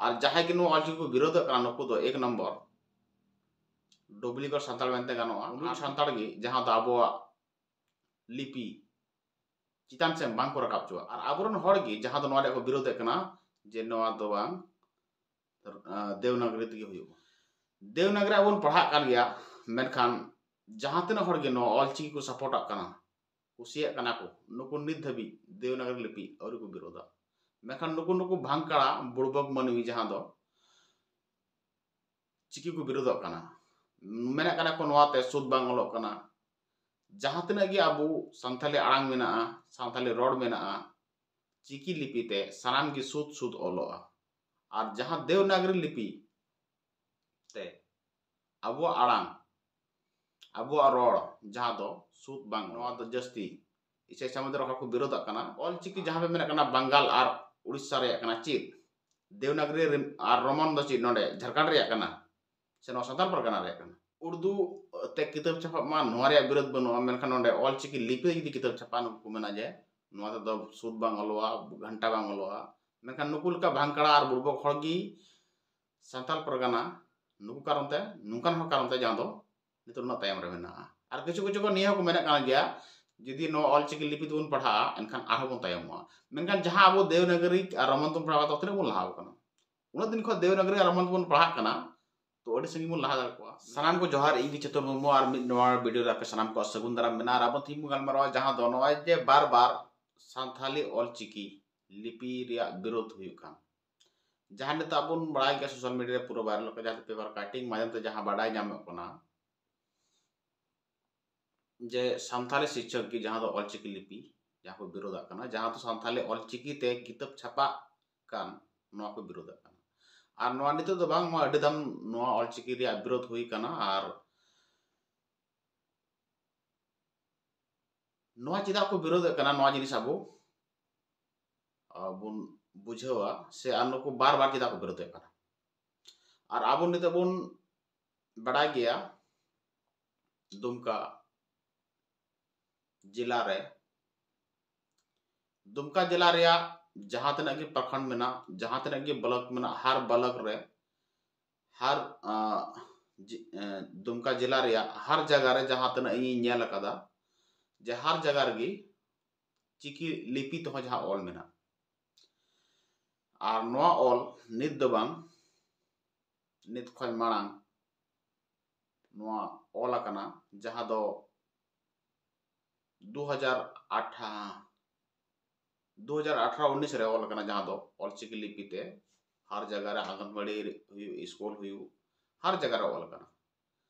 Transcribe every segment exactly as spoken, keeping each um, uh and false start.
ᱟᱨ ᱡᱟᱦᱟᱸᱭ ᱜᱮ ᱱᱚᱣᱟ ᱚᱞᱪᱤᱠᱤ ᱠᱚ ᱵᱤᱨᱳᱫᱮᱫ ᱠᱟᱱᱟ, ᱱᱩᱠᱩ ᱫᱚ ᱮᱠ ᱱᱚᱢᱵᱚᱨ duplicate ᱥᱟᱱᱛᱟᱲ ᱢᱮᱱᱛᱮ ᱜᱟᱱᱚᱜᱼᱟ᱾ ᱩᱱᱤ ᱥᱟᱱᱛᱟᱲ ᱜᱮ ᱡᱟᱦᱟᱸ ᱫᱚ ᱟᱵᱚᱣᱟᱜ ᱞᱤᱯᱤ ᱪᱮᱛᱟᱱ ᱥᱮᱫ ᱵᱟᱝ ᱠᱚ ᱨᱟᱠᱟᱵ ᱦᱚᱪᱚᱣᱟᱜ᱾ ᱟᱨ ᱟᱵᱚᱨᱮᱱ ᱦᱚᱲ ᱜᱮ ᱡᱟᱦᱟᱸ ᱫᱚ ᱱᱚᱣᱟ ᱨᱮᱭᱟᱜ ᱠᱚ ᱵᱤᱨᱳᱫᱮᱫ ᱠᱟᱱᱟ ᱡᱮ ᱱᱚᱣᱟ ᱫᱚ ᱵᱟᱝ, ᱟᱸ, ᱫᱮᱣᱱᱟᱜᱽᱨᱤ ᱛᱮᱜᱮ ᱦᱩᱭᱩᱜᱼᱟ᱾ ᱫᱮᱣᱱᱟᱜᱽᱨᱤ ᱟᱵᱚ ᱵᱚᱱ ᱯᱟᱲᱦᱟᱜ ᱠᱟᱱ ᱜᱮᱭᱟ, ᱢᱮᱱᱠᱷᱟᱱ ᱡᱟᱦᱟᱸ ᱛᱤᱱᱟᱹᱜ ᱦᱚᱲ ᱜᱮ ᱱᱚᱣᱟ ᱚᱞᱪᱤᱠᱤ ᱠᱚ ᱥᱟᱯᱳᱨᱴᱟᱜ ᱠᱟᱱᱟ, ᱠᱩᱥᱤᱭᱟᱜ ᱠᱟᱱᱟ ᱠᱚ, ᱱᱩᱠᱩ ᱱᱤᱛ ᱫᱷᱟᱹᱵᱤᱡ ᱫᱮᱣᱱᱟᱜᱽᱨᱤ ᱞᱤᱯᱤ ᱟᱹᱣᱨᱤ ᱠᱚ ᱵᱤᱨᱳᱫᱟ᱾ ᱢᱮᱱᱠᱷᱟᱱ ᱱᱩᱠᱩ, ᱱᱩᱠᱩ ᱵᱷᱟᱝᱠᱟᱲᱟ ᱵᱩᱲᱵᱚᱠ ᱢᱟᱹᱱᱢᱤ ᱡᱟᱦᱟᱸ ᱫᱚ ᱪᱤᱠᱤ ᱠᱚ ᱵᱤᱨᱳᱫᱚᱜ ᱠᱟᱱᱟ, ᱢᱮᱱᱮᱫ ᱠᱟᱱᱟ ᱠᱚ ᱱᱚᱣᱟ ᱛᱮ ᱥᱩᱫ ᱵᱟᱝ ᱚᱞᱚᱜ ᱠᱟᱱᱟ᱾ ᱡᱟᱦᱟᱸ ᱛᱤᱱᱟᱹᱜ ᱜᱮ ᱟᱵᱚ ᱥᱟᱱᱛᱟᱞᱤ ᱟᱲᱟᱝ ᱢᱮᱱᱟᱜᱼᱟ, ᱥᱟᱱᱛᱟᱞᱤ ᱨᱚᱲ ᱢᱮᱱᱟᱜᱼᱟ, ᱪᱤᱠᱤ ᱞᱤᱯᱤ ᱛᱮ ᱥᱟᱱᱟᱢ ᱜᱮ ᱥᱩᱫ ᱥᱩᱫ ᱚᱞᱚᱜᱼᱟ᱾ ᱟᱨ ᱡᱟᱦᱟᱸ ᱫᱮᱣᱱᱟᱜᱽᱨᱤ ᱞᱤᱯᱤ ᱛᱮ ᱟᱵᱚᱣᱟᱜ ᱟᱲᱟᱝ, ᱟᱵᱚᱣᱟᱜ ᱨᱚᱲ ᱡᱟᱦᱟᱸ ᱫᱚ ᱥᱩᱫ ᱵᱟᱝ, ᱱᱚᱣᱟ ᱫᱚ ᱡᱟᱹᱥᱛᱤ ᱤᱥᱟᱹᱭ ᱥᱟᱹᱢᱩᱫ ᱨᱮ ᱦᱚᱲ ᱠᱚ ᱵᱤᱨᱳᱫᱟᱜ ᱠᱟᱱᱟ᱾ ᱚᱞᱪᱤᱠᱤ ᱡᱟᱦᱟᱸ ᱯᱮ ᱢᱮᱱᱮᱫ ᱠᱟᱱᱟ ᱵᱟᱝᱜᱟᱞ ᱟᱨ ᱩᱲᱤᱥᱥᱟ ᱨᱮᱭᱟᱜ ᱠᱟᱱᱟ, ᱪᱮᱫ ᱫᱮᱣᱱᱟᱜᱽᱨᱤ ᱨᱮ-, ᱟᱨ ᱨᱳᱢᱟᱱ ᱫᱚ ᱪᱮᱫ ᱱᱚᱰᱮ ᱡᱷᱟᱲᱠᱷᱚᱸᱰ ᱨᱮᱭᱟᱜ ᱠᱟᱱᱟ ᱥᱮ ᱱᱚᱣᱟ ᱥᱟᱱᱛᱟᱲ ᱯᱟᱨᱜᱟᱱᱟ ᱨᱮᱭᱟᱜ ᱠᱟᱱᱟ? ᱩᱨᱫᱩ ᱛᱮ ᱠᱤᱛᱟᱹᱵ ᱪᱷᱟᱯᱟᱜ ᱢᱟ, ᱱᱚᱣᱟ ᱨᱮᱭᱟᱜ ᱵᱤᱨᱳᱫ ᱵᱟᱹᱱᱩᱜᱼᱟ, ᱢᱮᱱᱠᱷᱟᱱ ᱱᱚᱰᱮ ᱚᱞᱪᱤᱠᱤ ᱞᱤᱯᱤ ᱨᱮ ᱡᱩᱫᱤ ᱠᱤᱛᱟᱹᱵ ᱪᱷᱟᱯᱟᱜᱼᱟ, ᱱᱩᱠᱩ ᱠᱚ ᱢᱮᱱᱟ ᱡᱮ ᱱᱚᱣᱟ ᱛᱮᱫᱚ ᱥᱩᱫ ᱵᱟᱝ ᱚᱞᱚᱜᱼᱟ, ᱜᱷᱟᱱᱴᱟ ᱵᱟᱝ ᱚᱞᱚᱜᱼᱟ᱾ ᱢᱮᱱᱠᱷᱟᱱ ᱱᱩᱠᱩ ᱞᱮᱠᱟ ᱵᱷᱟᱝᱠᱟᱲᱟ ᱟᱨ ᱵᱩᱲᱵᱚᱠ ᱦᱚᱲ ᱜᱮ ᱥᱟᱱᱛᱟᱲ ᱯᱟᱨᱜᱟᱱᱟ ᱱᱩᱠᱩ ᱠᱟᱨᱚᱱ ᱛᱮ, ᱱᱚᱝᱠᱟᱱ ᱦᱚᱲ ᱠᱟᱨᱚᱱ ᱛᱮ ᱡᱟᱦᱟᱸ ᱫᱚ ᱱᱤᱛᱚᱜ ᱩᱱᱟᱹᱜ ᱛᱟᱭᱚᱢ ᱨᱮ ᱢᱮᱱᱟᱜᱼᱟ᱾ ᱟᱨ ᱠᱤᱪᱷᱩ ᱠᱤᱪᱷᱩ ᱠᱚ ᱱᱤᱭᱟᱹ ᱦᱚᱸᱠᱚ ᱢᱮᱱᱮᱫ ᱠᱟᱱᱟ ᱡᱮ ᱡᱩᱫᱤ ᱱᱚᱣᱟ ᱚᱞᱪᱤᱠᱤ ᱞᱤᱯᱤ ᱛᱮᱵᱚᱱ ᱯᱟᱲᱦᱟᱜᱼᱟ, ᱮᱱᱠᱷᱟᱱ ᱟᱨᱦᱚᱸ ᱵᱚᱱ ᱛᱟᱭᱚᱢᱚᱜᱼᱟ᱾ ᱢᱮᱱᱠᱷᱟᱱ ᱡᱟᱦᱟᱸ ᱟᱵᱚ ᱫᱮᱣᱱᱟᱜᱚᱨᱤ ᱟᱨ ᱨᱳᱢᱟᱱ ᱛᱮᱵᱚᱱ ᱯᱟᱲᱦᱟᱣ ᱠᱟᱫᱟ, ᱛᱤᱱᱟᱹᱜ ᱵᱚᱱ ᱞᱟᱦᱟ ᱟᱠᱟᱱᱟ? ᱩᱱᱟᱹᱜ ᱫᱤᱱ ᱠᱷᱚᱱ ᱫᱮᱣᱱᱟᱜᱚᱨᱤ ᱟᱨ ᱨᱳᱢᱟᱱ ᱛᱮᱵᱚᱱ ᱯᱟᱲᱦᱟᱜ ᱠᱟᱱᱟ, ᱛᱚ ᱟᱹᱰᱤ ᱥᱟᱺᱜᱤᱧ ᱵᱚᱱ ᱞᱟᱦᱟ ᱫᱟᱲᱮ ᱠᱚᱜᱼᱟ᱾ ᱥᱟᱱᱟᱢ ᱠᱚ ᱡᱚᱦᱟᱨ, ᱤᱧ ᱜᱮ ᱪᱮᱛᱚᱱ ᱢᱩᱨᱢᱩ, ᱟᱨ ᱢᱤᱫ ᱱᱚᱣᱟ ᱵᱷᱤᱰᱤᱭᱳ ᱨᱮ ᱟᱯᱮ ᱥᱟᱱᱟᱢ ᱠᱚᱣᱟᱜ ᱥᱟᱹᱜᱩᱱ ᱫᱟᱨᱟᱢ ᱢᱮᱱᱟᱜᱼᱟ᱾ ᱟᱨ ᱟᱵᱚ ᱛᱮᱦᱮᱧ ᱵᱚᱱ ᱜᱟᱞᱢᱟᱨᱟᱣᱟ ᱡᱟᱦᱟᱸ ᱫᱚ ᱱᱚᱜᱼᱚᱭ ᱡᱮ ᱵᱟᱨ ᱵᱟᱨ ᱥᱟᱱᱛᱷᱟᱞᱤ ᱚᱞᱪᱤᱠᱤ ᱞᱤᱯᱤ ᱨᱮᱭᱟᱜ ᱵᱤᱨᱳᱫᱷ ᱦᱩᱭᱩᱜ ᱠᱟᱱ, ᱡᱟᱦᱟᱸ ᱱᱤᱛᱚᱜ ᱵᱚᱱ ᱵᱟᱲᱟᱭ ᱜᱮᱭᱟ ᱥᱳᱥᱟᱞ ᱢᱤᱰᱤᱭᱟ ᱨᱮ ᱯᱩᱨᱟᱹ ᱵᱷᱟᱭᱨᱟᱞ ᱠᱟᱱᱟ, ᱡᱟᱦᱟᱸ ᱫᱚ ᱯᱮᱯᱟᱨ ᱠᱟᱴᱤᱝ ᱢᱟᱫᱷᱭᱚᱢ ᱛᱮ ᱡᱟᱦᱟᱸ ᱵᱟᱰᱟᱭ ᱧᱟᱢᱚᱜ ᱠᱟᱱᱟ ᱡᱮ ᱥᱟᱱᱛᱷᱟᱞᱤ ᱥᱤᱠᱪᱷᱚᱠ ᱜᱮ ᱡᱟᱦᱟᱸ ᱫᱚ ᱚᱞᱪᱤᱠᱤ ᱞᱤᱯᱤ ᱡᱟᱦᱟᱸ ᱠᱚ ᱵᱤᱨᱳᱫᱷᱟᱜ ᱠᱟᱱᱟ, ᱡᱟᱦᱟᱸ ᱫᱚ ᱥᱟᱱᱛᱷᱟᱞᱤ ᱚᱞᱪᱤᱠᱤ ᱛᱮ ᱠᱤᱛᱟᱹᱵ ᱪᱷᱟᱯᱟᱜ ᱠᱟᱱ, ᱱᱚᱣᱟ ᱠᱚ ᱵᱤᱨᱳᱫᱷᱟᱜ ᱠᱟᱱᱟ᱾ ᱟᱨ ᱱᱚᱣᱟ ᱱᱤᱛᱚᱜ ᱫᱚ ᱵᱟᱝ, ᱱᱚᱣᱟ ᱟᱹᱰᱤ ᱫᱟᱢ ᱱᱚᱣᱟ ᱚᱞᱪᱤᱠᱤ ᱨᱮᱭᱟᱜ ᱵᱤᱨᱳᱫᱷ ᱦᱩᱭ ᱠᱟᱱᱟ᱾ ᱟᱨ ᱱᱚᱣᱟ ᱪᱮᱫᱟᱜ ᱠᱚ ᱵᱤᱨᱳᱫᱷᱮᱫ ᱠᱟᱱᱟ, ᱱᱚᱣᱟ ᱡᱤᱱᱤᱥ ᱟᱵᱚ, ᱟᱵᱚ ᱵᱚᱱ ᱵᱩᱡᱷᱟᱹᱣᱟ, ᱥᱮ ᱟᱨ ᱱᱩᱠᱩ ᱵᱟᱨ ᱵᱟᱨ ᱪᱮᱫᱟᱜ ᱠᱚ ᱵᱤᱨᱳᱫᱷᱮᱫ ᱠᱟᱱᱟ? ᱟᱨ ᱟᱵᱚ ᱱᱤᱛᱚᱜ ᱵᱚᱱ ᱵᱟᱰᱟᱭ ᱜᱮᱭᱟ, ᱫᱩᱢᱠᱟ ᱡᱮᱞᱟ ᱨᱮ, ᱫᱩᱢᱠᱟ ᱡᱮᱞᱟ ᱨᱮᱭᱟᱜ ᱡᱟᱦᱟᱸ ᱛᱤᱱᱟᱹᱜ ᱜᱮ ᱯᱨᱚᱠᱷᱚᱸᱰ ᱢᱮᱱᱟᱜ, ᱡᱟᱦᱟᱸ ᱛᱤᱱᱟᱹᱜ ᱜᱮ ᱵᱞᱚᱠ ᱢᱮᱱᱟᱜ, ᱦᱟᱨ ᱵᱞᱚᱠ ᱨᱮ, ᱦᱟᱨ ᱟᱸ, ᱡᱤ- ᱟᱸ, ᱫᱩᱢᱠᱟ ᱡᱮᱞᱟ ᱨᱮᱭᱟᱜ ᱦᱟᱨ ᱡᱟᱭᱜᱟ ᱨᱮ ᱡᱟᱦᱟᱸ ᱛᱤᱱᱟᱹᱜ ᱤᱧᱤᱧ ᱧᱮᱞ ᱟᱠᱟᱫᱟ, ᱡᱮ ᱦᱟᱨ ᱡᱟᱭᱜᱟ ᱨᱮᱜᱮ ᱪᱤᱠᱤ ᱞᱤᱯᱤ ᱛᱮᱦᱚᱸ ᱡᱟᱦᱟᱸ ᱚᱞ ᱢᱮᱱᱟᱜ, ᱟᱨ ᱱᱚᱣᱟ ᱚᱞ ᱱᱤᱛ ᱫᱚ ᱵᱟᱝ, ᱱᱤᱛ ᱠᱷᱚᱱ ᱢᱟᱲᱟᱝ ᱱᱚᱣᱟ ᱚᱞ ᱟᱠᱟᱱᱟ, ᱡᱟᱦᱟᱸ ᱫᱚ ᱫᱩ ᱦᱟᱡᱟᱨ ᱟᱴᱷᱟᱨᱚ, ᱫᱩ ᱦᱟᱡᱟᱨ ᱟᱴᱷᱟᱨᱚ ᱩᱱᱤᱥ ᱨᱮ ᱚᱞ ᱟᱠᱟᱱᱟ, ᱡᱟᱦᱟᱸ ᱫᱚ ᱚᱞᱪᱤᱠᱤ ᱞᱤᱯᱤ ᱛᱮ ᱦᱟᱨ ᱡᱟᱭᱜᱟ ᱨᱮ ᱟᱸᱜᱟᱱᱵᱟᱲᱤ ᱦᱩᱭᱩᱜ, ᱥᱠᱩᱞ ᱦᱩᱭᱩᱜ, ᱦᱟᱨ ᱡᱟᱭᱜᱟ ᱨᱮ ᱚᱞ ᱟᱠᱟᱱᱟ᱾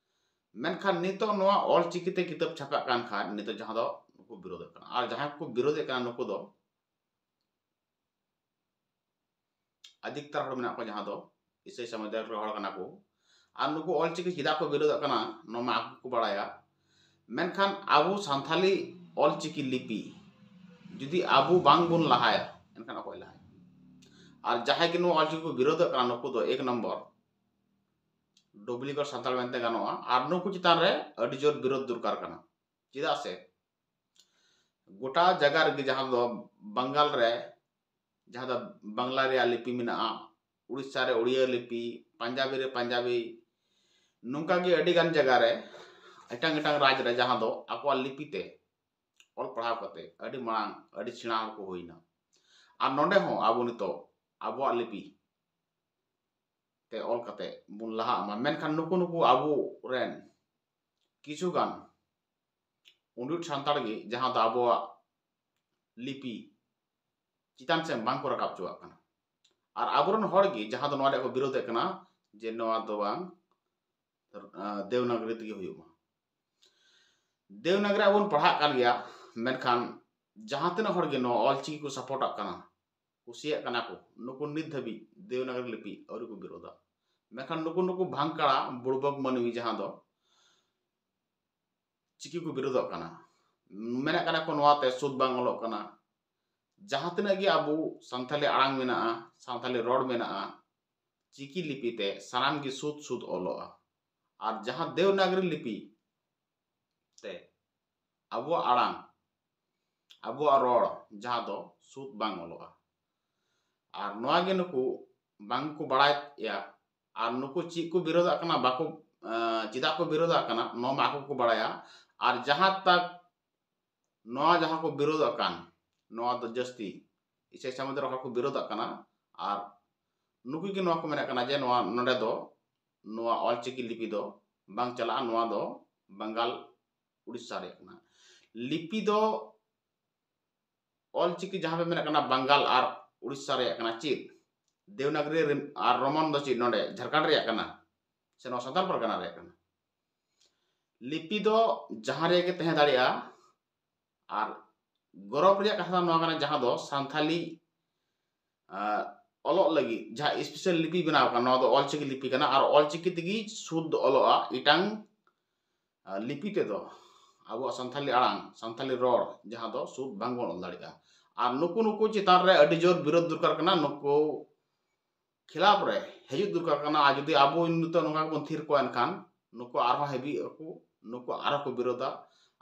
ᱢᱮᱱᱠᱷᱟᱱ ᱱᱤᱛᱚᱜ ᱱᱚᱣᱟ ᱚᱞᱪᱤᱠᱤ ᱛᱮ ᱠᱤᱛᱟᱹᱵ ᱪᱷᱟᱯᱟᱜ ᱠᱟᱱ ᱠᱷᱟᱱ ᱱᱤᱛᱚᱜ ᱡᱟᱦᱟᱸ ᱫᱚ ᱱᱩᱠᱩ ᱵᱤᱨᱳᱫᱷᱚᱜ ᱠᱟᱱᱟ, ᱟᱨ ᱡᱟᱦᱟᱸᱭ ᱠᱚ ᱵᱤᱨᱳᱫᱷᱮᱫ ᱠᱟᱱᱟ ᱱᱩᱠᱩ ᱫᱚ ᱟᱫᱷᱤᱠᱛᱟᱨ ᱦᱚᱲ ᱢᱮᱱᱟᱜ ᱠᱚᱣᱟ, ᱡᱟᱦᱟᱸ ᱫᱚ ᱤᱥᱟᱹᱭ ᱥᱚᱢᱩᱫᱟᱭ ᱨᱮᱱ ᱦᱚᱲ ᱠᱟᱱᱟ ᱠᱚ᱾ ᱟᱨ ᱱᱩᱠᱩ ᱚᱞᱪᱤᱠᱤ ᱪᱮᱫᱟᱜ ᱠᱚ ᱵᱤᱨᱳᱫᱷᱚᱜ ᱠᱟᱱᱟ, ᱱᱚᱣᱟ ᱢᱟ ᱟᱠᱚ ᱠᱚ ᱵᱟᱲᱟᱭᱟ᱾ ᱢᱮᱱᱠᱷᱟᱱ ᱟᱵᱚ ᱥᱟᱱᱛᱷᱟᱞᱤ ᱚᱞᱪᱤᱠᱤ ᱞᱤᱯᱤ ᱡᱩᱫᱤ ᱟᱵᱚ ᱵᱟᱝ ᱵᱚᱱ ᱞᱟᱦᱟᱭᱟ, ᱮᱱᱠᱷᱟᱱ ᱚᱠᱚᱭ ᱞᱟᱦᱟᱭᱟ? ᱟᱨ ᱡᱟᱦᱟᱸᱭ ᱜᱮ ᱱᱚᱣᱟ ᱚᱞᱪᱤᱠᱤ ᱠᱚ ᱵᱤᱨᱳᱫᱷᱚᱜ ᱠᱟᱱᱟ, ᱱᱩᱠᱩ ᱫᱚ ᱮᱠ ᱱᱚᱢᱵᱚᱨ ᱰᱩᱵᱞᱤᱠᱮᱴ ᱥᱟᱱᱛᱟᱲ ᱢᱮᱱᱛᱮ ᱜᱟᱱᱚᱜᱼᱟ᱾ ᱟᱨ ᱱᱩᱠᱩ ᱪᱮᱛᱟᱱ ᱨᱮ ᱟᱹᱰᱤ ᱡᱳᱨ ᱵᱤᱨᱳᱫᱷ ᱫᱚᱨᱠᱟᱨ ᱠᱟᱱᱟ᱾ ᱪᱮᱫᱟᱜ ᱥᱮ ᱜᱚᱴᱟ ᱡᱟᱭᱜᱟ ᱨᱮᱜᱮ, ᱡᱟᱦᱟᱸ ᱫᱚ ᱵᱟᱝᱜᱟᱞ ᱨᱮ, ᱡᱟᱦᱟᱸ ᱫᱚ ᱵᱟᱝᱞᱟ ᱨᱮᱭᱟᱜ ᱞᱤᱯᱤ ᱢᱮᱱᱟᱜᱼᱟ, ᱩᱲᱤᱥᱥᱟ ᱨᱮ ᱩᱲᱤᱭᱟ ᱞᱤᱯᱤ, ᱯᱟᱧᱡᱟᱵᱤ ᱨᱮ ᱯᱟᱧᱡᱟᱵᱤ, ᱱᱚᱝᱠᱟ ᱜᱮ ᱟᱹᱰᱤ ᱜᱟᱱ ᱡᱟᱭᱜᱟ ᱨᱮ, ᱮᱴᱟᱝ ᱮᱴᱟᱝ ᱨᱟᱡᱽ ᱨᱮ, ᱡᱟᱦᱟᱸ ᱫᱚ ᱟᱠᱚᱣᱟᱜ ᱞᱤᱯᱤ ᱛᱮ ᱚᱞ ᱯᱟᱲᱦᱟᱣ ᱠᱟᱛᱮ ᱟᱹᱰᱤ ᱢᱟᱲᱟᱝ, ᱟᱹᱰᱤ ᱥᱮᱬᱟ ᱦᱚᱲ ᱠᱚ ᱦᱩᱭᱱᱟ᱾ ᱟᱨ ᱱᱚᱰᱮ ᱦᱚᱸ ᱟᱵᱚ ᱱᱤᱛᱚᱜ ᱟᱵᱚᱣᱟᱜ ᱞᱤᱯᱤ ᱛᱮ ᱚᱞ ᱠᱟᱛᱮ ᱵᱚᱱ ᱞᱟᱦᱟᱜ ᱢᱟ᱾ ᱢᱮᱱᱠᱷᱟᱱ ᱱᱩᱠᱩ, ᱱᱩᱠᱩ ᱟᱵᱚ ᱨᱮᱱ ᱠᱤᱪᱷᱩ ᱜᱟᱱ ᱩᱸᱰᱩᱴ ᱥᱟᱱᱛᱟᱲ ᱜᱮ, ᱡᱟᱦᱟᱸ ᱫᱚ ᱟᱵᱚᱣᱟᱜ ᱞᱤᱯᱤ ᱪᱮᱛᱟᱱ ᱥᱮᱫ ᱵᱟᱝ ᱠᱚ ᱨᱟᱠᱟᱵ ᱦᱚᱪᱚᱣᱟᱜ ᱠᱟᱱᱟ᱾ ᱟᱨ ᱟᱵᱚᱨᱮᱱ ᱦᱚᱲ ᱜᱮ ᱡᱟᱦᱟᱸ ᱫᱚ ᱱᱚᱣᱟ ᱨᱮᱭᱟᱜ ᱠᱚ ᱵᱤᱨᱳᱫᱷᱮᱫ ᱠᱟᱱᱟ, ᱡᱮ ᱱᱚᱣᱟ ᱫᱚ ᱵᱟᱝ, ᱟᱸ, ᱫᱮᱣᱱᱟᱜᱽᱨᱤ ᱛᱮᱜᱮ ᱦᱩᱭᱩᱜ ᱢᱟ᱾ ᱫᱮᱣᱱᱟᱜᱽᱨᱤ ᱟᱵᱚ ᱵᱚᱱ ᱯᱟᱲᱦᱟᱜ ᱠᱟᱱ ᱜᱮᱭᱟ, ᱢᱮᱱᱠᱷᱟᱱ ᱡᱟᱦᱟᱸ ᱛᱤᱱᱟᱹᱜ ᱦᱚᱲ ᱜᱮ ᱱᱚᱣᱟ ᱚᱞᱪᱤᱠᱤ ᱠᱚ ᱥᱟᱯᱳᱨᱴᱟᱜ ᱠᱟᱱᱟ, ᱠᱩᱥᱤᱭᱟᱜ ᱠᱟᱱᱟ ᱠᱚ, ᱱᱩᱠᱩ ᱱᱤᱛ ᱫᱷᱟᱹᱵᱤᱡ ᱫᱮᱣᱱᱟᱜᱽᱨᱤ ᱞᱤᱯᱤ ᱟᱹᱣᱨᱤ ᱠᱚ ᱵᱤᱨᱳᱫᱷᱟ᱾ ᱢᱮᱱᱠᱷᱟᱱ ᱱᱩᱠᱩ, ᱱᱩᱠᱩ ᱵᱷᱟᱝᱠᱟᱲᱟ ᱵᱩᱲᱵᱚᱠ ᱢᱟᱹᱱᱢᱤ ᱡᱟᱦᱟᱸ ᱫᱚ ᱪᱤᱠᱤ ᱠᱚ ᱵᱤᱨᱳᱫᱷᱚᱜ ᱠᱟᱱᱟ, ᱢᱮᱱᱮᱫ ᱠᱟᱱᱟ ᱠᱚ ᱱᱚᱣᱟᱛᱮ ᱥᱩᱫ ᱵᱟᱝ ᱚᱞᱚᱜ ᱠᱟᱱᱟ᱾ ᱡᱟᱦᱟᱸ ᱛᱤᱱᱟᱹᱜ ᱜᱮ ᱟᱵᱚ ᱥᱟᱱᱛᱟᱞᱤ ᱟᱲᱟᱝ ᱢᱮᱱᱟᱜᱼᱟ, ᱥᱟᱱᱛᱟᱞᱤ ᱨᱚᱲ ᱢᱮᱱᱟᱜᱼᱟ, ᱪᱤᱠᱤ ᱞᱤᱯᱤ ᱛᱮ ᱥᱟᱱᱟᱢ ᱜᱮ ᱥᱩᱫ ᱥᱩᱫ ᱚᱞᱚᱜᱼᱟ᱾ ᱟᱨ ᱡᱟᱦᱟᱸ ᱫᱮᱣᱱᱟᱜᱽᱨᱤ ᱞᱤᱯᱤ ᱛᱮ ᱟᱵᱚᱣᱟᱜ ᱟᱲᱟᱝ, ᱟᱵᱚᱣᱟᱜ ᱨᱚᱲ, ᱡᱟᱦᱟᱸ ᱫᱚ ᱥᱩᱫ ᱵᱟᱝ ᱚᱞᱚᱜᱼᱟ᱾ ᱟᱨ ᱱᱚᱣᱟ ᱜᱮ ᱱᱩᱠᱩ ᱵᱟᱝ ᱠᱚ ᱵᱟᱲᱟᱭᱮᱫᱼᱟ᱾ ᱟᱨ ᱱᱩᱠᱩ ᱪᱮᱫ ᱠᱚ ᱵᱤᱨᱳᱫᱷᱟᱜ ᱠᱟᱱᱟ, ᱵᱟᱠᱚ, ᱮᱸ, ᱪᱮᱫᱟᱜ ᱠᱚ ᱵᱤᱨᱳᱫᱷᱟᱜ ᱠᱟᱱᱟ, ᱱᱚᱣᱟ ᱢᱟ ᱟᱠᱚ ᱠᱚ ᱵᱟᱲᱟᱭᱟ᱾ ᱟᱨ ᱡᱟᱦᱟᱸ ᱛᱟᱠ ᱱᱚᱣᱟ ᱡᱟᱦᱟᱸ ᱠᱚ ᱵᱤᱨᱳᱫᱷᱟᱜ ᱠᱟᱱ, ᱱᱚᱣᱟ ᱫᱚ ᱡᱟᱹᱥᱛᱤ ᱤᱥᱟᱹᱭ ᱥᱟᱹᱢᱩᱫ ᱨᱮ ᱦᱚᱲ ᱠᱚ ᱵᱤᱨᱳᱫᱷᱟᱜ ᱠᱟᱱᱟ᱾ ᱟᱨ ᱱᱩᱠᱩ ᱜᱮ ᱱᱚᱣᱟ ᱠᱚ ᱢᱮᱱᱮᱫ ᱠᱟᱱᱟ ᱡᱮ ᱱᱚᱣᱟ, ᱱᱚᱰᱮ ᱫᱚ ᱱᱚᱣᱟ ᱚᱞᱪᱤᱠᱤ ᱞᱤᱯᱤ ᱫᱚ ᱵᱟᱝ ᱪᱟᱞᱟᱜᱼᱟ, ᱱᱚᱣᱟ ᱫᱚ ᱵᱟᱝᱜᱟᱞ, ᱩᱲᱤᱥᱥᱟ ᱨᱮᱭᱟᱜ ᱠᱟᱱᱟ᱾ ᱞᱤᱯᱤ ᱫᱚ ᱚᱞᱪᱤᱠᱤ ᱡᱟᱦᱟᱸ ᱯᱮ ᱢᱮᱱᱮᱫ ᱠᱟᱱᱟ, ᱵᱟᱝᱜᱟᱞ ᱟᱨ ᱩᱲᱤᱥᱥᱟ ᱨᱮᱭᱟᱜ ᱠᱟᱱᱟ᱾ ᱪᱮᱫ ᱫᱮᱣᱱᱟᱜᱽᱨᱤ ᱨᱤᱢ-, ᱟᱨ ᱨᱳᱢᱟᱱ ᱫᱚ ᱪᱮᱫ ᱱᱚᱰᱮ ᱡᱷᱟᱲᱠᱷᱚᱸᱰ ᱨᱮᱭᱟᱜ ᱠᱟᱱᱟ ᱥᱮ ᱱᱚᱣᱟ ᱥᱟᱱᱛᱟᱲ ᱯᱟᱨᱜᱟᱱᱟ ᱨᱮᱭᱟᱜ ᱠᱟᱱᱟ? ᱞᱤᱯᱤ ᱫᱚ ᱡᱟᱦᱟᱸ ᱨᱮᱜᱮ ᱛᱟᱦᱮᱸ ᱫᱟᱲᱮᱭᱟᱜᱼᱟ᱾ ᱟᱨ ᱜᱚᱨᱚᱵᱽ ᱨᱮᱭᱟᱜ ᱠᱟᱛᱷᱟ ᱫᱚ ᱱᱚᱣᱟ ᱠᱟᱱᱟ, ᱡᱟᱦᱟᱸ ᱫᱚ ᱥᱟᱱᱛᱷᱟᱞᱤ, ᱟᱨ ᱚᱞᱚᱜ ᱞᱟᱹᱜᱤᱫ ᱡᱟᱦᱟᱸ special ᱞᱤᱯᱤ ᱵᱮᱱᱟᱣ ᱟᱠᱟᱱᱟ, ᱱᱚᱣᱟ ᱫᱚ ᱚᱞᱪᱤᱠᱤ ᱞᱤᱯᱤ ᱠᱟᱱᱟ᱾ ᱟᱨ ᱚᱞᱪᱤᱠᱤ ᱛᱮᱜᱮ ᱥᱩᱫᱽᱫᱷ ᱚᱞᱚᱜᱼᱟ, ᱮᱴᱟᱝ, ᱟᱨ ᱞᱤᱯᱤ ᱛᱮᱫᱚ ᱟᱵᱚᱣᱟᱜ ᱥᱟᱱᱛᱷᱟᱞᱤ ᱟᱲᱟᱝ, ᱥᱟᱱᱛᱷᱟᱞᱤ ᱨᱚᱲ ᱡᱟᱦᱟᱸ ᱫᱚ ᱥᱩᱫᱽᱫᱷ ᱵᱟᱝᱵᱚᱱ ᱚᱞ ᱫᱟᱲᱮᱭᱟᱜᱼᱟ᱾ ᱟᱨ ᱱᱩᱠᱩ, ᱱᱩᱠᱩ ᱪᱮᱛᱟᱱ ᱨᱮ ᱟᱹᱰᱤ ᱡᱳᱨ ᱵᱤᱨᱳᱫᱷ ᱫᱚᱨᱠᱟᱨ ᱠᱟᱱᱟ, ᱱᱩᱠᱩ ᱠᱷᱤᱞᱟᱯ ᱨᱮ ᱦᱤᱡᱩᱜ ᱫᱚᱨᱠᱟᱨ ᱠᱟᱱᱟ᱾ ᱟᱨ ᱡᱩᱫᱤ ᱟᱵᱚ ᱱᱤᱛᱚᱜ ᱱᱚᱝᱠᱟ ᱜᱮᱵᱚᱱ ᱛᱷᱤᱨ ᱠᱚᱣᱟ, ᱮᱱᱠᱷᱟᱱ ᱱᱩᱠᱩ ᱟᱨᱦᱚᱸ ᱦᱮᱵᱤᱜ ᱟᱠᱚ, ᱱᱩᱠᱩ ᱟᱨᱦᱚᱸ ᱠᱚ ᱵᱤᱨᱳᱫᱷᱟ᱾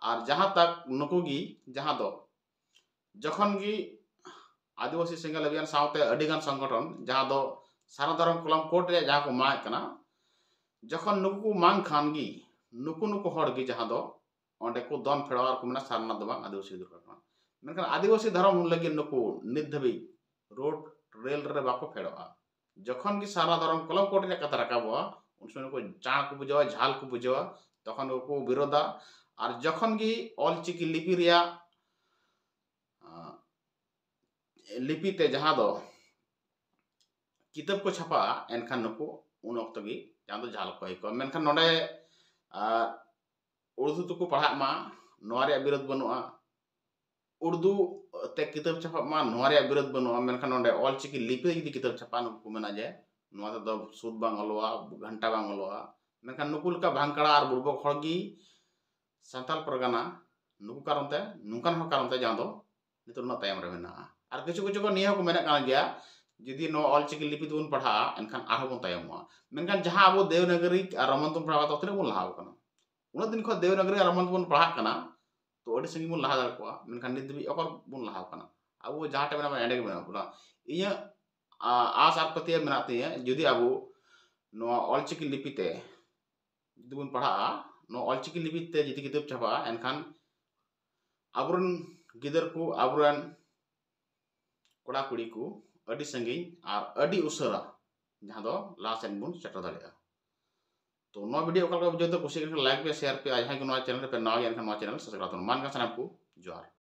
ᱟᱨ ᱡᱟᱦᱟᱸ ᱛᱟᱠ ᱱᱩᱠᱩ ᱜᱮ, ᱡᱟᱦᱟᱸ ᱫᱚ ᱡᱚᱠᱷᱚᱱ ᱜᱮ ᱟᱹᱫᱤᱵᱟᱹᱥᱤ ᱥᱮᱸᱜᱮᱞ ᱚᱵᱷᱤᱭᱟᱱ ᱥᱟᱶᱛᱮ ᱟᱹᱰᱤᱜᱟᱱ ᱥᱚᱝᱜᱚᱴᱷᱚᱱ, ᱡᱟᱦᱟᱸ ᱫᱚ ᱥᱟᱨᱱᱟ ᱫᱷᱚᱨᱚᱢ ᱠᱚᱞᱚᱢ ᱠᱳᱰ ᱨᱮᱭᱟᱜ ᱡᱟᱦᱟᱸ ᱠᱚ ᱢᱟᱜ ᱠᱟᱱᱟ, ᱡᱚᱠᱷᱚᱱ ᱱᱩᱠᱩ ᱠᱚ ᱢᱟᱝ ᱠᱷᱟᱱ ᱜᱮ, ᱱᱩᱠᱩ, ᱱᱩᱠᱩ ᱦᱚᱲ ᱜᱮ ᱡᱟᱦᱟᱸ ᱫᱚ ᱚᱸᱰᱮ ᱠᱚ ᱫᱚᱱ ᱯᱷᱮᱰᱚᱜᱼᱟ ᱟᱨ ᱠᱚ ᱢᱮᱱᱟ, "ᱥᱟᱨᱱᱟ ᱫᱚ ᱵᱟᱝ, ᱟᱹᱫᱤᱵᱟᱹᱥᱤ ᱫᱚᱨᱠᱟᱨ ᱠᱟᱱᱟ᱾" ᱢᱮᱱᱠᱷᱟᱱ ᱟᱹᱫᱤᱵᱟᱹᱥᱤ ᱫᱷᱚᱨᱚᱢ ᱞᱟᱹᱜᱤᱫ ᱱᱩᱠᱩ ᱱᱤᱛ ᱫᱷᱟᱹᱵᱤᱡ ᱨᱳᱰ ᱨᱮᱞ ᱨᱮ ᱵᱟᱠᱚ ᱯᱷᱮᱰᱚᱜᱼᱟ᱾ ᱡᱚᱠᱷᱚᱱ ᱜᱮ ᱥᱟᱨᱱᱟ ᱫᱷᱚᱨᱚᱢ ᱠᱚᱞᱚᱢ ᱠᱳᱰ ᱨᱮᱭᱟᱜ ᱠᱟᱛᱷᱟ ᱨᱟᱠᱟᱵᱚᱜᱼᱟ, ᱩᱱ ᱥᱚᱢᱚᱭ ᱱᱩᱠᱩ ᱪᱟᱬ ᱠᱚ ᱵᱩᱡᱷᱟᱹᱣᱟ, ᱡᱷᱟᱞ ᱠᱚ ᱵᱩᱡᱷᱟᱹᱣᱟ, ᱛᱚᱠᱷᱚᱱ ᱜᱮᱠᱚ ᱵᱤᱨᱳᱫᱷᱟ᱾ ᱟᱨ ᱡᱚᱠᱷᱚᱱ ᱜᱮ ᱚᱞᱪᱤᱠᱤ ᱞᱤᱯᱤ ᱨᱮᱭᱟᱜ, ᱟᱸ, ᱞᱤᱯᱤ ᱛᱮ ᱡᱟᱦᱟᱸ ᱫᱚ ᱠᱤᱛᱟᱹᱵ ᱠᱚ ᱪᱷᱟᱯᱟᱜᱼᱟ, ᱮᱱᱠᱷᱟᱱ ᱱᱩᱠᱩ ᱩᱱ ᱚᱠᱛᱚ ᱜᱮ ᱡᱟᱦᱟᱸ ᱫᱚ ᱡᱷᱟᱞ ᱠᱚ ᱟᱹᱭᱠᱟᱹᱣᱟ᱾ ᱢᱮᱱᱠᱷᱟᱱ ᱱᱚᱰᱮ, ᱟᱸ, ᱩᱲᱫᱩ ᱛᱮᱠᱚ ᱯᱟᱲᱦᱟᱜ ᱢᱟ, ᱱᱚᱣᱟ ᱨᱮᱭᱟᱜ ᱵᱤᱨᱳᱫᱷ ᱵᱟᱹᱱᱩᱜᱼᱟ᱾ ᱩᱲᱫᱩ ᱛᱮ ᱠᱤᱛᱟᱹᱵ ᱪᱷᱟᱯᱟᱜ ᱢᱟ, ᱱᱚᱣᱟ ᱨᱮᱭᱟᱜ ᱵᱤᱨᱳᱫᱷ ᱵᱟᱹᱱᱩᱜᱼᱟ᱾ ᱢᱮᱱᱠᱷᱟᱱ ᱱᱚᱰᱮ ᱚᱞᱪᱤᱠᱤ ᱞᱤᱯᱤ ᱛᱮ ᱡᱩᱫᱤ ᱠᱤᱛᱟᱹᱵ ᱪᱷᱟᱯᱟᱜᱼᱟ, ᱱᱩᱠᱩ ᱠᱚ ᱢᱮᱱᱟ ᱡᱮ ᱱᱚᱣᱟ ᱛᱮᱫᱚ ᱥᱩᱫ ᱵᱟᱝ ᱚᱞᱚᱜᱼᱟ, ᱜᱷᱟᱱᱴᱟ ᱵᱟᱝ ᱚᱞᱚᱜᱼᱟ᱾ ᱢᱮᱱᱠᱷᱟᱱ ᱱᱩᱠᱩ ᱞᱮᱠᱟ ᱵᱷᱟᱝᱠᱟᱲᱟ ᱟᱨ ᱵᱩᱲᱵᱚᱠ ᱦᱚᱲ ᱜᱮ ᱥᱟᱱᱛᱟᱲ ᱯᱟᱨᱜᱟᱱᱟ, ᱱᱩᱠᱩ ᱠᱟᱨᱚᱱ ᱛᱮ, ᱱᱚᱝᱠᱟᱱ ᱦᱚᱸ ᱠᱟᱨᱚᱱ ᱛᱮ ᱡᱟᱦᱟᱸ ᱫᱚ ᱱᱤᱛᱚᱜ ᱩᱱᱟᱹᱜ ᱛᱟᱭᱚᱢ ᱨᱮ ᱢᱮᱱᱟᱜᱼᱟ᱾ ᱟᱨ ᱠᱤᱪᱷᱩ ᱠᱤᱪᱷᱩ ᱠᱚ ᱱᱤᱭᱟᱹ ᱦᱚᱸᱠᱚ ᱢᱮᱱᱮᱫ ᱠᱟᱱ ᱜᱮᱭᱟ, ᱡᱩᱫᱤ ᱱᱚᱣᱟ ᱚᱞᱪᱤᱠᱤ ᱞᱤᱯᱤ ᱛᱮᱵᱚᱱ ᱯᱟᱲᱦᱟᱜᱼᱟ, ᱮᱱᱠᱷᱟᱱ ᱟᱨᱦᱚᱸ ᱵᱚᱱ ᱛᱟᱭᱚᱢᱚᱜᱼᱟ᱾ ᱢᱮᱱᱠᱷᱟᱱ ᱡᱟᱦᱟᱸ ᱟᱵᱚ ᱫᱮᱵᱽᱱᱟᱜᱚᱨᱤ ᱟᱨ ᱨᱳᱢᱟᱱ ᱛᱮᱵᱚᱱ ᱯᱟᱲᱦᱟᱣ ᱠᱟᱫᱟ, ᱛᱤᱱᱟᱹᱜ ᱵᱚᱱ ᱞᱟᱦᱟ ᱟᱠᱟᱱᱟ? ᱩᱱᱟᱹᱜ ᱫᱤᱱ ᱠᱷᱚᱱ ᱫᱮᱵᱽᱱᱟᱜᱚᱨᱤ ᱟᱨ ᱨᱳᱢᱟᱱ ᱛᱮᱵᱚᱱ ᱯᱟᱲᱦᱟᱜ ᱠᱟᱱᱟ, ᱛᱚ ᱟᱹᱰᱤ ᱥᱟᱺᱜᱤᱧ ᱵᱚᱱ ᱞᱟᱦᱟ ᱫᱟᱲᱮ ᱠᱚᱜᱼᱟ, ᱢᱮᱱᱠᱷᱟᱱ ᱱᱤᱛ ᱫᱷᱟᱹᱵᱤᱡ ᱚᱠᱟ ᱵᱚᱱ ᱞᱟᱦᱟ ᱟᱠᱟᱱᱟ? ᱟᱵᱚ ᱡᱟᱦᱟᱸ ᱴᱷᱮᱱ ᱢᱮᱱᱟᱜ ᱵᱚᱱᱟ, ᱮᱸᱰᱮ ᱜᱮ ᱢᱮᱱᱟᱜ ᱵᱚᱱᱟ᱾ ᱤᱧᱟᱹᱜ ᱟ- ᱟᱥ ᱟᱨ ᱯᱟᱹᱛᱭᱟᱹᱣ ᱢᱮᱱᱟᱜ ᱛᱤᱧᱟᱹ, ᱡᱩᱫᱤ ᱟᱵᱚ ᱱᱚᱣᱟ ᱚᱞᱪᱤᱠᱤ ᱞᱤᱯᱤ ᱛᱮ ᱡᱩᱫᱤ ᱵᱚᱱ ᱯᱟᱲᱦᱟᱜᱼᱟ, ᱱᱚᱣᱟ ᱚᱞᱪᱤᱠᱤ ᱞᱤᱯᱤ ᱛᱮ ᱡᱩᱫᱤ ᱠᱤᱛᱟᱹᱵ ᱪᱷᱟᱯᱟᱜᱼᱟ, ᱮᱱᱠᱷᱟᱱ ᱟᱵᱚᱨᱮᱱ ᱜᱤᱫᱟᱹᱨ ᱠᱚ, ᱟᱵᱚᱨᱮᱱ ᱠᱚᱲᱟ ᱠᱩᱲᱤ ᱠᱚ ᱟᱹᱰᱤ ᱥᱟᱺᱜᱤᱧ ᱟᱨ ᱟᱹᱰᱤ ᱩᱥᱟᱹᱨᱟ ᱡᱟᱦᱟᱸ ᱫᱚ ᱞᱟᱦᱟ ᱥᱮᱫ ᱵᱚᱱ ᱥᱮᱴᱮᱨ ᱫᱟᱲᱮᱭᱟᱜᱼᱟ᱾ ᱛᱚ ᱱᱚᱣᱟ ᱵᱷᱤᱰᱤᱭᱳ ᱚᱠᱟ ᱞᱮᱠᱟ ᱵᱩᱡᱷᱟᱹᱣ ᱛᱮ ᱠᱩᱥᱤ ᱠᱟᱱ ᱠᱷᱟᱱ ᱞᱟᱭᱤᱠ ᱯᱮ, ᱥᱮᱭᱟᱨ ᱯᱮ, ᱟᱨ ᱡᱟᱦᱟᱸᱭ ᱠᱚ ᱱᱚᱣᱟ ᱪᱮᱱᱮᱞ ᱨᱮᱯᱮ ᱱᱟᱣᱟ ᱜᱮᱭᱟ ᱮᱱᱠᱷᱟᱱ ᱱᱚᱣᱟ ᱪᱮᱱᱮᱞ ᱥᱟᱵᱥᱠᱨᱟᱭᱤᱵ ᱛᱟᱵᱚᱱ᱾ ᱢᱟ ᱮᱱᱠᱷᱟᱱ ᱥᱟᱱᱟᱢ ᱠᱚ ᱡᱚᱦᱟᱨ᱾